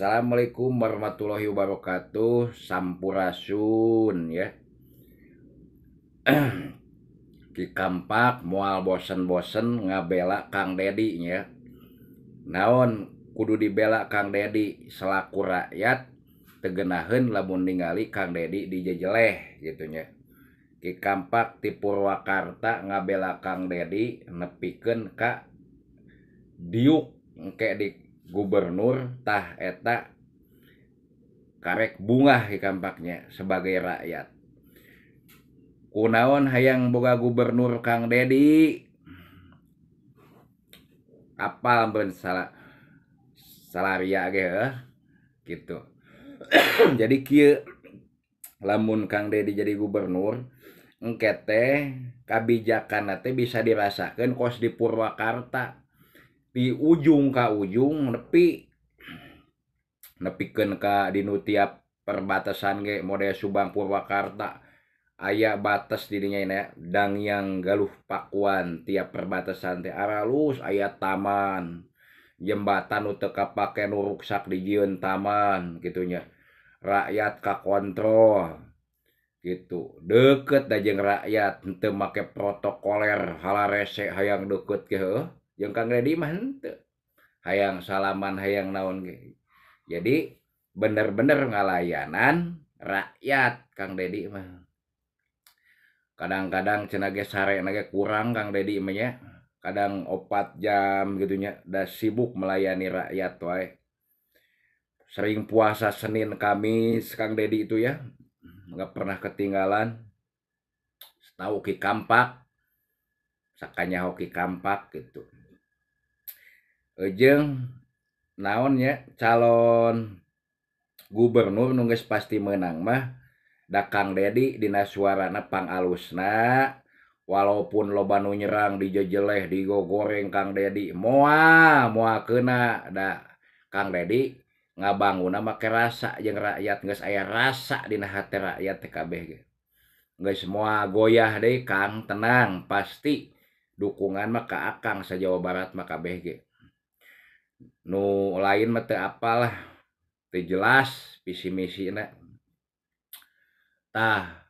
Assalamualaikum warahmatullahi wabarakatuh. Sampurasun ya. Ki Kampak moal bosen-bosen ngabela Kang Dedi nya. Naon kudu dibela Kang Dedi selaku rakyat teu geunaheun lamun ningali Kang Dedi dijejeleh gitu nya. Ki Kampak ti Purwakarta ngabela Kang Dedi nepikeun ka diuk engke di gubernur tah eta karek bungah Ki Kampaknya sebagai rakyat. Kunaon hayang boga gubernur Kang Dedi? Apal ben salah salaria ge heuh gitu. Jadi kieu lamun Kang Dedi jadi gubernur engke teh kabijakanna teh bisa dirasakeun kos di Purwakarta. Di ujung ka ujung nepi nepikeun ka dinu tiap perbatasan ge model Subang Purwakarta aya batas di dinya nya Dangyang Galuh Pakuan tiap perbatasan teh aralus aya taman jembatan nu teu kapake nu ruksak dijieun taman kitu nya rakyat kakontrol gitu deukeut da jeung rakyat henteu make protokoler halarese hayang deukeut ge heuh. Jeung Kang Dedi mah henteu hayang salaman hayang naon ge. Jadi bener-bener ngalayanan rakyat Kang Dedi mah. Kadang-kadang cenah ge sarena ge kurang Kang Dedi mah nya. Kadang 4 jam gitu nya da sibuk melayani rakyat wae. Sering puasa Senin Kamis Kang Dedi itu ya. Nggak pernah ketinggalan. Tahu Ki Kampak. Sakanyaho Ki Kampak gitu. Jeung naon nya calon gubernur nu geus pasti meunang mah da Kang Dedi dina suarana pangalusna walaupun loba nu nyerang dijejeleh digogoreng Kang Dedi moal moal keuna da Kang Dedi ngabangunna make rasa jeung rakyat geus aya rasa dina hate rakyat teh kabeh ge geus moal goyah deui Kang tenang pasti dukungan mah ka Akang sa Jawa Barat mah kabeh ge. Nu lain mah teu apalah teu jelas visi misina. Tah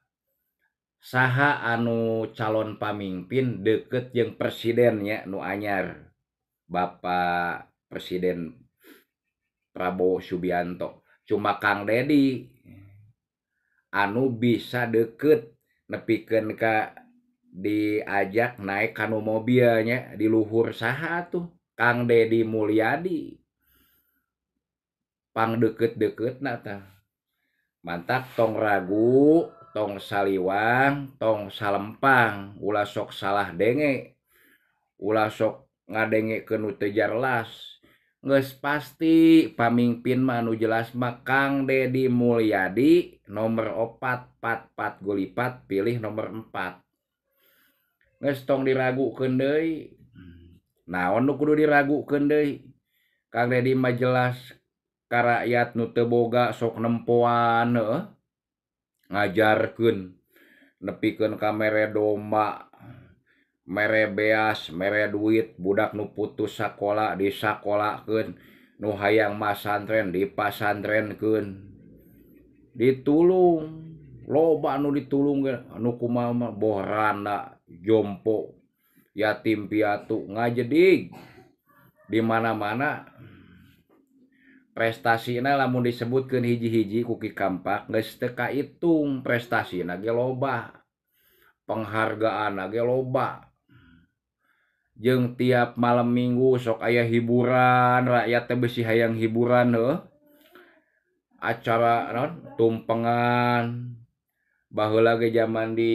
saha anu calon pamimpin deukeut jeung presidennya nu anyar Bapak Presiden Prabowo Subianto. Cuma Kang Dedi anu bisa deukeut nepikeun ka diajak naik kanu mobilnya di luhur saha tuh Kang Dedi Mulyadi pang deukeut-deukeutna tah. Mantak tong ragu, tong saliwang, tong salempang, ulah sok salah denge, ulah sok ngadengekeun nu teu jelas. Geus pasti pamimpin mah anu jelas mah Kang Dedi Mulyadi nomor 4 4 4 gulipat pilih nomor 4. Geus tong diragukeun deui. Naon nu kudu diragukeun deui? Kang Dedi mah jelas ka rakyat nu teu boga sok nempoan heuh. Ngajarkeun nepikeun ka mere domba, mere beas, mere duit, budak nu putus sakola disakolakeun, nu hayang masantren dipasantrenkeun. Ditulung, loba nu ditulung ge nu kumaha mah boh randa, jompo, yatim piatu ngajedig di mana-mana. Prestasina lamun disebutkeun hiji-hiji ku Ki Kampak geus teu kaitung prestasina ge loba, penghargaanna ge loba. Jeung tiap malam minggu sok aya hiburan, rakyat teh beusi hayang hiburan heuh. Acara naon tumpengan. Baheula ge jaman di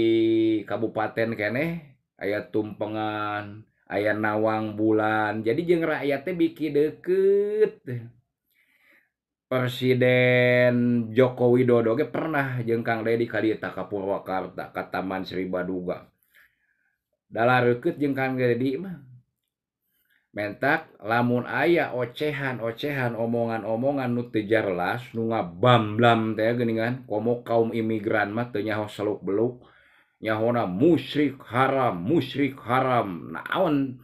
kabupaten keneh aya tumpengan, aya nawang bulan. Jadi jeung rakyat teh biki deukeut. Presiden Joko Widodo ge pernah jeung Kang Dedi ka dieu ka Purwakarta ka Taman Sri Baduga. Dalareukeut jeung Kang Dedi mah. Mentak lamun aya ocehan-ocehan omongan-omongan nu teu jelas nu ngabamblam teh geuningan komo kaum imigran mah teu nyaho seluk beluk nyahona musyrik haram naon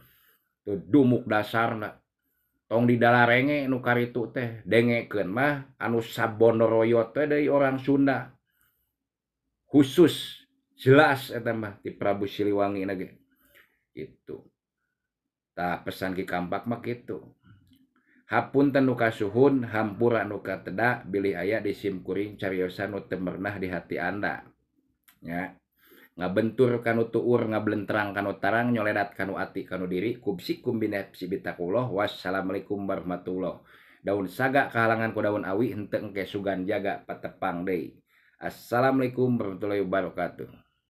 teu dumuk dasarna. Tong didalarenge nu karitu teh, dengekeun mah anu sabonoroyot teh deui orang Sunda. Khusus jelas eta mah ti Prabu Siliwangi na ge. Gitu. Tah pesan Ki Kampak mah kitu. Hapunten nu kasuhun, hampura nu kateda, bilih aya di sim kuring cariosan nu teu merenah di hati Anda. Nya. Ngabentur kanu tuur, ngablentrang kanu tarang, nyoledat kanu ati kanu diri, kubsikum binafsi bitakullah. Wassalamualaikum warahmatullah. Daun saga kahalangan ku daun awi, henteu engke sugan jaga patepang deui. Assalamualaikum warahmatullahi wabarakatuh.